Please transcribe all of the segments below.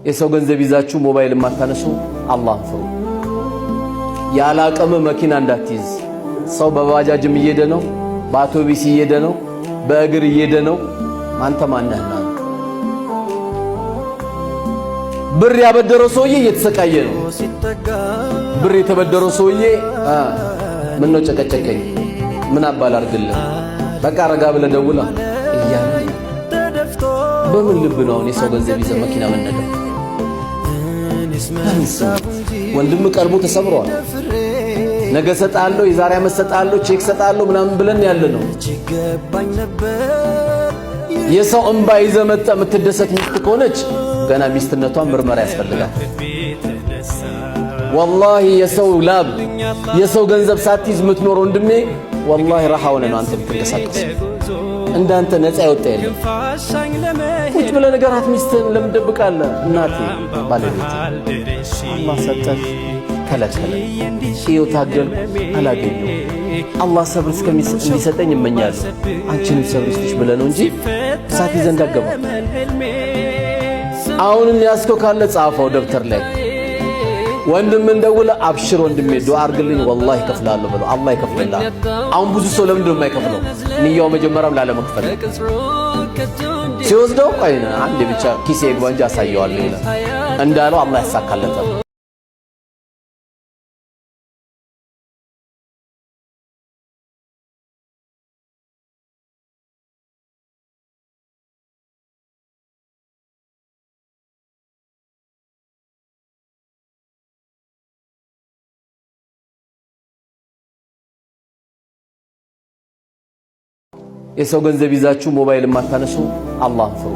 የሰው ገንዘብ ይዛችሁ ሞባይል የማታነሱ አላህን ፍሩ። ያለ አቅም መኪና እንዳትይዝ። ሰው በባጃጅም እየሄደ ነው፣ በአውቶቢስ እየሄደ ነው፣ በእግር እየሄደ ነው። አንተ ማነህና? ብር ያበደረው ሰውዬ እየተሰቃየ ነው። ብር የተበደረው ሰውዬ ምን ነው ጨቀጨቀኝ፣ ምን አባል አድርግልህ፣ በቃ ረጋ ብለህ ደውላ እያለ በምን ልብ ነው አሁን የሰው ገንዘብ ይዘህ መኪና መነዳው? ወንድም ቀልቡ ተሰብሯል። ነገ ሰጣለሁ፣ የዛሬ ዓመት ሰጣለሁ፣ ቼክ ሰጣለሁ ምናምን ብለን ያለ ነው። የሰው እንባ ይዘህ መጥተህ የምትደሰት ሚስት ከሆነች ገና ሚስትነቷን ምርመራ ያስፈልጋል። ወላሂ የሰው ላብ የሰው ገንዘብ ሳትይዝ የምትኖር ወንድሜ፣ ወላሂ ረሃ ሆነ ነው አንተ የምትንቀሳቀስ። እንዳንተ ነፃ የወጣ የለም። ቁጭ ብለህ ነገራት ሚስትህን ለምን ደብቃለህ? እናቴ ባለቤቴ አላህ ሰጠህ ከለከለ። ይኸው ታገልኩ አላገኘሁም። አላህ ሰብር እንዲሰጠኝ እመኛለሁ። አንቺንም ሰብር ይስጥሽ ብለህ ነው እንጂ እሳት ይዘህ እንዳትገባ። አሁንም ያዝከው ካለ ጻፈው ደብተር ላይ። ወንድም እንደውለ አብሽር ወንድሜ ዱዓ አድርግልኝ ወላሂ እከፍልሃለሁ ብለው አላህ ይከፍልልሃል። አሁን ብዙ ሰው ለምንድን ነው የማይከፍለው? ንያው መጀመሪያም ላለመክፈል ሲወስደው ቆይ አንዴ ብቻ ኪሴ ይግባ እንጂ አሳየዋለሁ ይላል። እንዳለው አላህ ያሳካለታል። የሰው ገንዘብ ይዛችሁ ሞባይል የማታነሱ አላህን ፍሩ።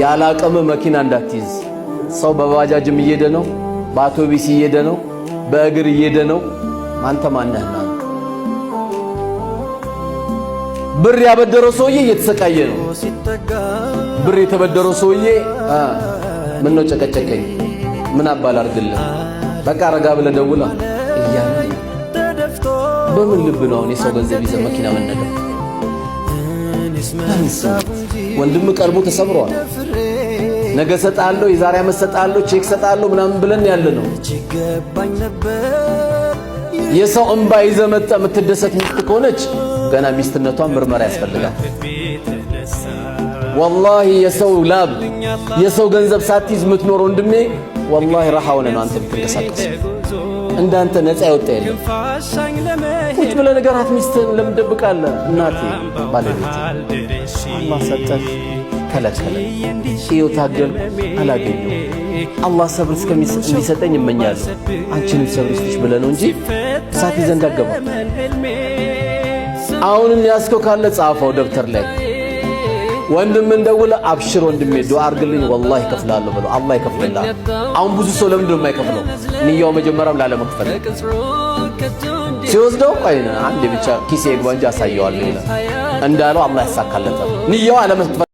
ያለ አቅም መኪና እንዳትይዝ። ሰው በባጃጅም እየሄደ ነው፣ በአውቶቢስ እየሄደ ነው፣ በእግር እየሄደ ነው። አንተ ማነህና? ብር ያበደረው ሰውዬ እየተሰቃየ ነው። ብር የተበደረው ሰውዬ ምን ነው ጨቀጨቀኝ፣ ምን አባል አድርግልህ፣ በቃ ረጋ ብለህ ደውላ እያለ በምን ልብ ነው አሁን የሰው ገንዘብ ይዘህ መኪና መነዳው? ወንድም ቀልቡ ተሰብሯል። ነገ ሰጣለሁ፣ የዛሬ ዓመት ሰጣለሁ፣ ቼክ ሰጣለሁ ምናምን ብለን ያለ ነው። የሰው እንባ ይዘህ መጥተህ የምትደሰት ሚስት ከሆነች ገና ሚስትነቷን ምርመራ ያስፈልጋል። ወላሂ የሰው ላብ የሰው ገንዘብ ሳትይዝ የምትኖር ወንድሜ፣ ወላሂ ረሃ ሆነ ነው አንተ የምትንቀሳቀስ። እንዳንተ ነፃ የወጣ የለም። ቁጭ ብለህ ነገራት ሚስትህን ለምን ደብቃለህ? እናቴ ባለቤቴ አላህ ሰጠህ ከለከለ። ይኸው ታገልኩ አላገኘሁም። አላህ ሰብር እንዲሰጠኝ እመኛለሁ። አንቺንም ሰብር ይስጥሽ ብለህ ነው እንጂ እሳት ይዘህ እንዳትገባ። አሁንም ያዝከው ካለ ጻፈው ደብተር ላይ። ወንድም እንደውለ አብሽር ወንድሜ ዱዓ አድርግልኝ ወላሂ እከፍልሃለሁ ብለው አላህ ይከፍልልሃል። አሁን ብዙ ሰው ለምንድን ነው የማይከፍለው? ንያው መጀመሪያም ላለመክፈል ሲወስደው ቆይ አንዴ ብቻ ኪሴ ይግባ እንጂ አሳየዋለሁ ይላል። እንዳለው አላህ ያሳካለታል። ንያው አለመክፈል።